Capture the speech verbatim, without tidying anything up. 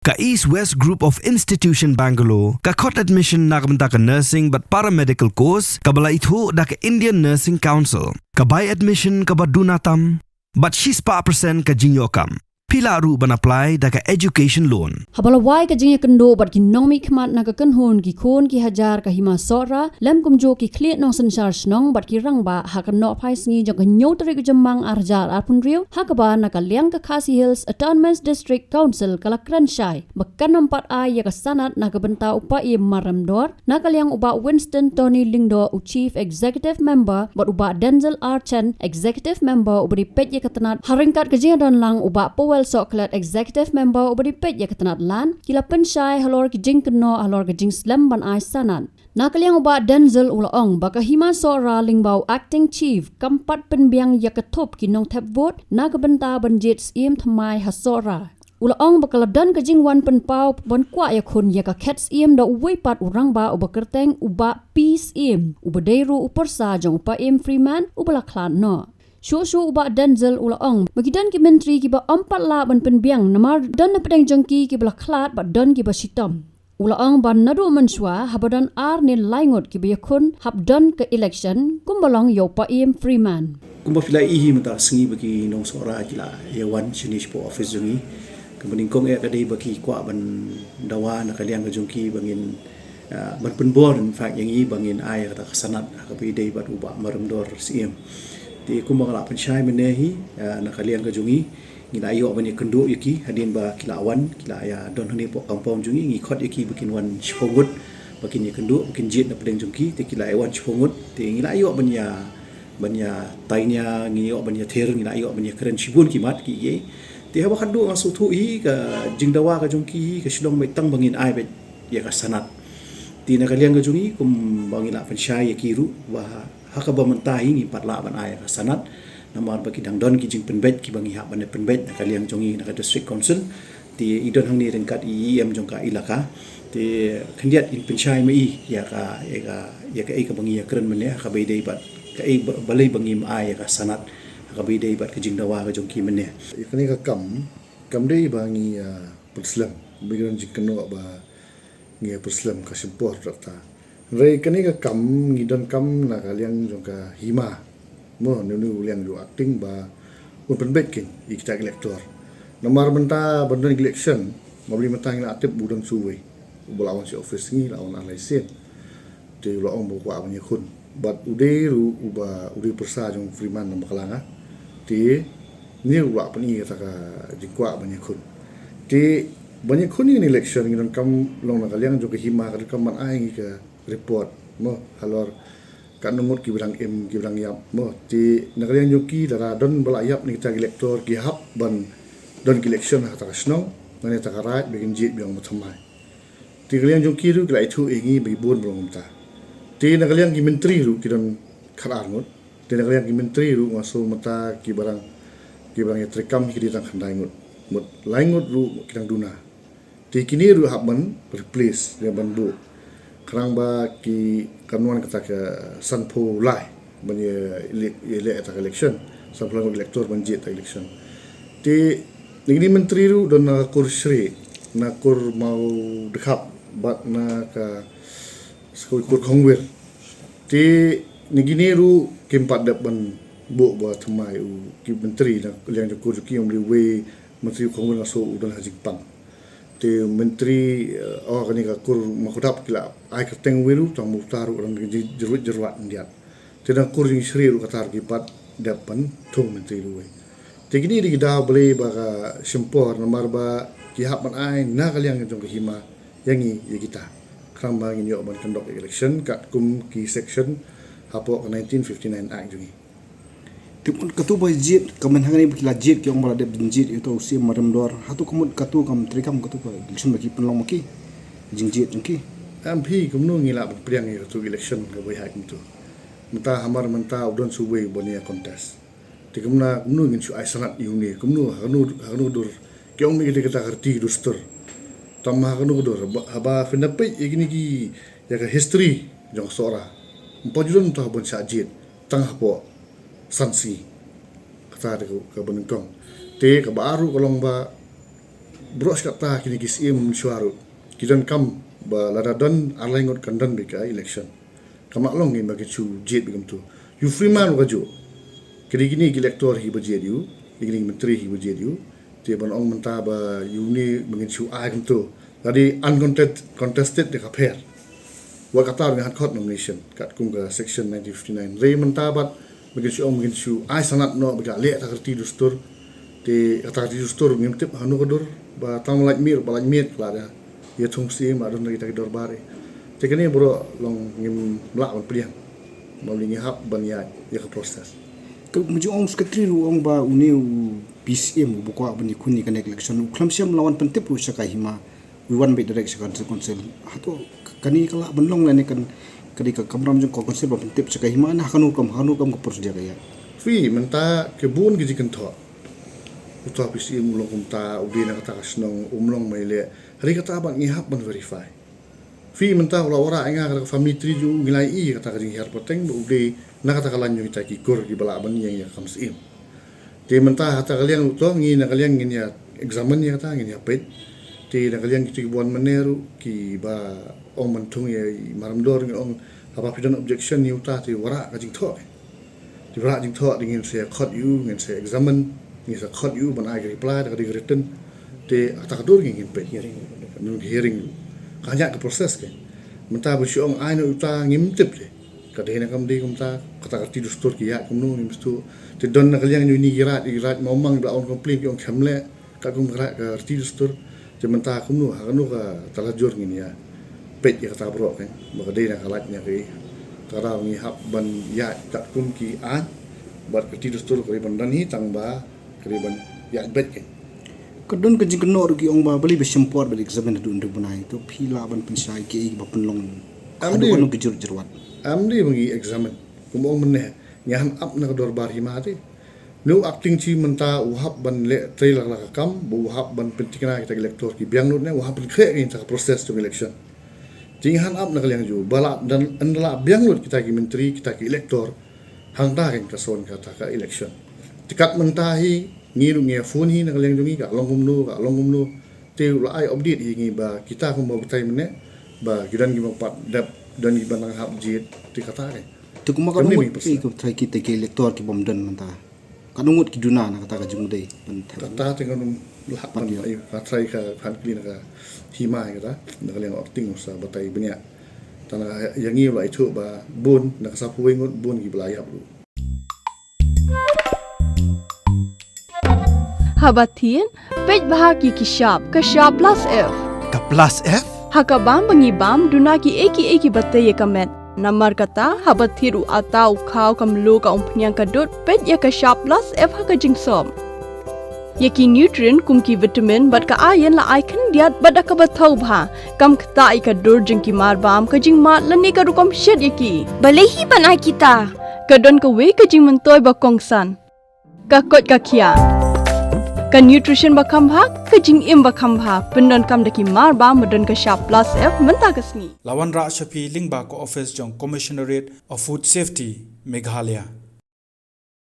Ka East West Group of Institution Bangalore ka khot admission na ka bynta ka nursing bad paramedical course kaba la ithuh da ka Indian Nursing Council. Ka bai admission kaba duna tam bad shispah percent ka jingïoh kam. Phi lah ruh ban apply da ka education loan. Haba la wai ka jingïakynduh bad ki nongmihkhmat na ka kynhun ki khun ki hajar ka Hima Sohra, lem kumjuh ki khlieh nongsynshar shnong bad ki rangbah ha ka nohphai sngi jong ka hynñiew tarik u Jymmang ar hajar arphew hynriew, ha kaba na ka liang ka Khasi Hills Autonomous District Council ka la kren shai ba kan ym pat ai ïa ka sanad na ka bynta u Paiem Marrymdor, na ka liang u Bah Winston Tony Lyngdoh, u Chief Executive Member, bad u Bah Denzel R Chen, Executive Member, uba dei peit ïa ka tnad ha ryngkat ka jingïadon lang u Bah Powell Sohkhlet, Executive Member, uba dei peit ïa ka tnad Land, ki la pynshai halor ki jingkynnoh halor ka jingslem ban ai sanad. Na ka liang u Bah Denzel u la ong ba ka Hima Sohra lyngba u Acting Chief kam pat pynbiang ïa ka thup ki nongthep vote na ka bynta ban jied Syiem thymmai ha Sohra. U la ong ba ka la don ka jingwan pynpaw ban kwah ïakhun ïa ka khet Syiem da uwei pat u rangbah uba kyrteng u Bah P Syiem, uba dei ruh u pyrsa jong u Paiem Freeman uba la khlad noh. Shuh shuh u Bah Denzel u la ong ba ki don ki myntri kiba ym pat lah ban pynbiang namar don na pdeng jong ki kiba la khlad bad don kiba shitom. U la ong ba naduh mynshuwa haba don ar ne lai ngut kiba ïakhun hap don ka election kumba long ïa u Paiem Freeman. Kumba phi la ïohi mynta ka sngi ba ki nong Sohra ki la ïa wan shane shapoh office jong ngi. Kaba nyngkong eh ka dei ba ki kwah ban dawa na ka liang ka jong ki ba ngin, ah, ban pynbor, in fact, ïa ngi ba ngin ai kata ka sanad ha kaba ïadei bad u Bah Marrymdor Syiem. Te kumba nga la pynshai mynne hi, ah, na ka liang ka jong ngi, ngi la ïoh ban ïakynduh ïa ki hadien ba ki la wan, ki la ïa don hangne hapoh compound jong ngi, ngi khot ïa ki ba kin wan shiphew ngut ba kin ïakynduh, ba kin jied na pdeng jong ki. Te ki la ïa wan shiphew ngut, te ngi la ïoh ban ïa, ban ïa tainia, ngi ïoh ban ïa ther, ngi la ïoh ban ïa kren shibun ki mat ki ei. Te haba khadduh nga sngewthuh hi ka jingdawa ka jong ki hi ka shu long beit tang ba ngin ai beit ïa ka sanad. Te na ka liang ka jong ngi kumba ngi la pynshai ïa ki ruh ba ha kaba mynta hi ngim pat lah ban ai ïa ka sanad. Namar ba ki dang don ki jingpynbeit kiba ngi hap ban pynbeit na ka liang jong ngi na ka District Council. Te i don hangne ryngkat i E M jong ka ilaka. Te khyndiat in pynshai ma i ïa ka, ïa ka, ïa kaei kaba ngi ïakren mynne ha kaba ïadei bad kaei ba, balei ba ngim ai ïa ka sanad ha kaba ïadei bad ka jingdawa ka jong ki mynne. Ïa kane ka kam, kam dei ba ngi, ah, pyrslem, ba ngi don jingkynnoh ba ngi pyrslem ka shim por, Doctor. Hynrei kane ka kam ngi donkam na ka liang jong ka hima. Mo, ne u liang jong u Acting ba un pynbeit keiñ ïa kita ki elector. Namar mynta ban don election, ma balei mynta ngi la tip ba u don shuwei uba la wan sha office ngi, la wan ar lai sien. Te u la ong ba u kwah ban ïakhun. Bad u dei ruh uba, u dei pyrsa jong u Freeman na Baklang ah. Te une u la pyni kata ka jingkwah ban ïakhun. Te ban ïakhun ïa kane election ngi donkam long na ka liang jong ka hima ka donkam ban ai ngi ka report, mo, halor katno ngut kiba dang im, kiba dang ïap, mo. Te na ka liang jong ki lada don ba la ïap na kita ki elector ki hap ban don ki election ha kata ka shnong, na kata ka raid ba kin jied biang mo thymmai. Te ka liang jong ki ruh ki la ithuh ïa ngi ba ki bun ba long kumta. Te na ka liang ki myntri ruh ki don khatar ngut. Te na ka liang ki myntri ruh nga sngew mynta kiba dang, kiba dang ïatreikam ki dei tang khyndai ngut. Mut lai ngut ruh ki dang duna. Te kine ruh hap ban replace, ïa ban buh. Khnang ba ki kan wan kata ka sanphew lai ban ïa elek, ïa leh kata ka election. Sanphew lai ngut elector ban jied kata ka election. Te na kine myntri ruh don na ka kur Shrieh, na kur Mawdkhap bad na ka, sa kawei kur Khongwir. Te na kine ruh kim pat dep ban buh ba thymmai u ki myntri na liang jong kur jong ki, ym lei wei myntri u Khongwir nga sngew u don ha jingpang. Te myntri, eh, oh, kane ka kur Mawkdap ki la ai kyrteng uwei ruh, tang mynta ruh dang jyrwit jyrwat khyndiat. Te na kur jong Shrieh ruh kata ruh kim pat dep ban thung myntri ruh uwei. Te kine dei ki daw balei ba ka shim por namar ba ki hap ban ai na ka liang jong ka hima ïa ngi ïa kita. Khnang ba ngin ïoh ban conduct election katkum ki section hapoh ka nineteen fifty-nine Act jong ngi. Te mut katu ba jied, ka mut hangne ba ki la jied, ki ong ba la dep jied ïa uto u Syiem Marrymdor. Hato ka mut katu kam treikam katu ka election ba ki pynlong ma ki, jingjied jong ki. Em phi, kumno ngi lah ban pdiang ïa katu election kaba ïaid kumtu. Mynta hamar mynta u don shuwei ban ïa contest. Te kumno, kumno ngin shu ai sanad ïa une, kumno, ha kano, ha kano dur. Ki ong me kata ka riti dur stur. Tang ma ha kano ka dur, haba, haba phin da peit ïa kine ki, ïa ka history jong ka Sohra. Ym pat ju don uta u ban shah jied tang hapoh san sngi. Kata dei ka, kaba nyngkong. Te kaba ar ruh ka long ba Baroh shi katta kine ki syiem mynshuwa ruh ki donkam ba lada don ar lai ngut kan don beit ka election. Kam lah long ngin ba kin shu jied beit kumto. Ïa u Freeman ruh kajuh. Kine kine ki elector hi ba jied ïa u, kine ki myntri hi ba jied ïa u. Te ban ong mynta ba ïa une ba ngin shu ai kumto, lada dei uncontested, contested te ka pher. Wat kata ruh ngi hap khot nomination katkum ka section nineteen fifty-nine. Hynrei mynta bad ba ngin shu ong ba ngin shu ai sanad noh ba ki la leh kata ka riti dustur. Te kata ka riti dustur ngim tip hano ka dur ba tang lait miet ba lait miet ka la ïa thung syiem ba don kita ki dorbar. Te kane baroh long ngim lah ban pdiang. Ba ngi hap ban ïaid ïa ka process. Ka mujung ong secretary ruh ong ba une u P C M u ba kwah ban ïakhun ïa kane ka election u khlem shym la wan pyntip ruh sha ka hima. U wan beit direct sha ka council. Hato kane ka lah ban long lane kan ka dei ka kamram jong ka council ban pyntip sha ka hima ne ha kano kam, ha kano kam ka procedure ka ïaid? Phi mynta ka bun ka jingkynthoh. Uta u P C M u long kumta, u dei na kata ka shnong, um long maileh. Hynrei kata bad ngi hap ban verify. Phi mynta u la wanrah ïa nga kata ka family tree jong u, ngi la ïohi kata ka jinghiar pateng ba u dei na kata ka lain jong kita ki kur kiba lah ban ïeng ïa ka kam syiem. Te mynta ha kata ka liang ruh to ngi na ka liang ngin ïa examine ïa kata, ngin ïa peit. Te na ka liang kito kiba wan mynne ruh kiba ong ban thung ïa i Marumdor, ngin ong haba phi don objection ïa uta te wanrah ka jingthoh. Te wanrah jingthoh te ngin sa khot ïa u, ngin sa examine, ngin sa khot ïa u ban ai ka reply da ka dei ka written. Te kata ka dur ngin peit. Hearing. Hearing. Ka ïaid ka process ka. Mynta ba shu ong ai noh uta ngim tip te. Ka dei ne kam dei kumta, kata ka riti dustur ki ïaid kumno ngim sngewthuh. Te don na ka liang jong ine ki raid, ki raid Mawmang ba la ong complain ki ong khlem leh katkum ka raid ka riti dustur. Te mynta kumno, ha kano kata la jur ngin ïa peit ïa kata baroh ka, ba ka dei na ka lait ne kaei. Te ka daw ngi hap ban ïaid katkum ki aiñ bad ka riti dustur ka dei ban don hi tang ba ka dei ban ïaid beit ka. Ka don ka jingkynnoh ruh ki ong ba balei ba shim por ban examine haduh hynriew bnai, to phi lah ban pynshai kiei kiba pynlong haduh kano ka jur jurwat? Am dei ba ngi examine. Kum ong mynne, ngi hap ap na ka dorbar hima te. Une u acting chief mynta u hap ban leh trei la ka kam, ba u hap ban pynthikna kita ki elector ki biang lut ne, u hap pynkhreh kita ka process jong election. Te ngi hap ap na ka liang jong u, ba la dang, ynda la biang lut kita ki myntri, kita ki elector, hangta kan ka son kata ka election. Te kat mynta hi, ngi ruh ngi ïa phone hi na ka liang jong ngi, ka long kumno, ka long kumno. Te u la ai update hi ngi ba kita kumba batai mynne, ba ki don kiba pat dep, don kiba nang hap jied, te kata ka. Te kumba ka long mut ka batai kita ki elector ki bym don mynta. Ka ngut ki duna na kata ka jingmut dei ban thep. Kata te ngan ym lah ban ïa ka trai ka phan kli na ka hima ïa kata na ka liang acting u sa batai bniah. Tang ïa ngi u la ithuh ba bun na ka saphew wei ngut bun ki ba la ïap ruh. Haba thied, peit bha ki ki shap, ka shap plus F. Ka plus F? Ha ka bam ba ngi bam, duna ki ei ki ei ki batai ïa ka met. Namar kata, haba thied u atta u khaw ka mluh ka umphniang ka dud, peit ïa ka shap plus F ha ka jingsop. Ïa ki nutrient kum ki vitamin bad ka iron la ai khyndiat bad da kaba thaw bha. Kam ktah ïa ka dur jong ki marbam, ka jingmad lane ka rukom shet ïa ki. Balei hi ban ai kita? Ka don kawei ka jingmyntoi ba kongsan. Ka koit ka khiah. Ka nutrition ba kham bha, ka jingim ba kham bha, pyndonkam da ki marbam ba don ka shap plus F mynta ka sngi. La wanrah sha phi lyngba ka office jong Commissionerate of Food Safety, Meghalaya.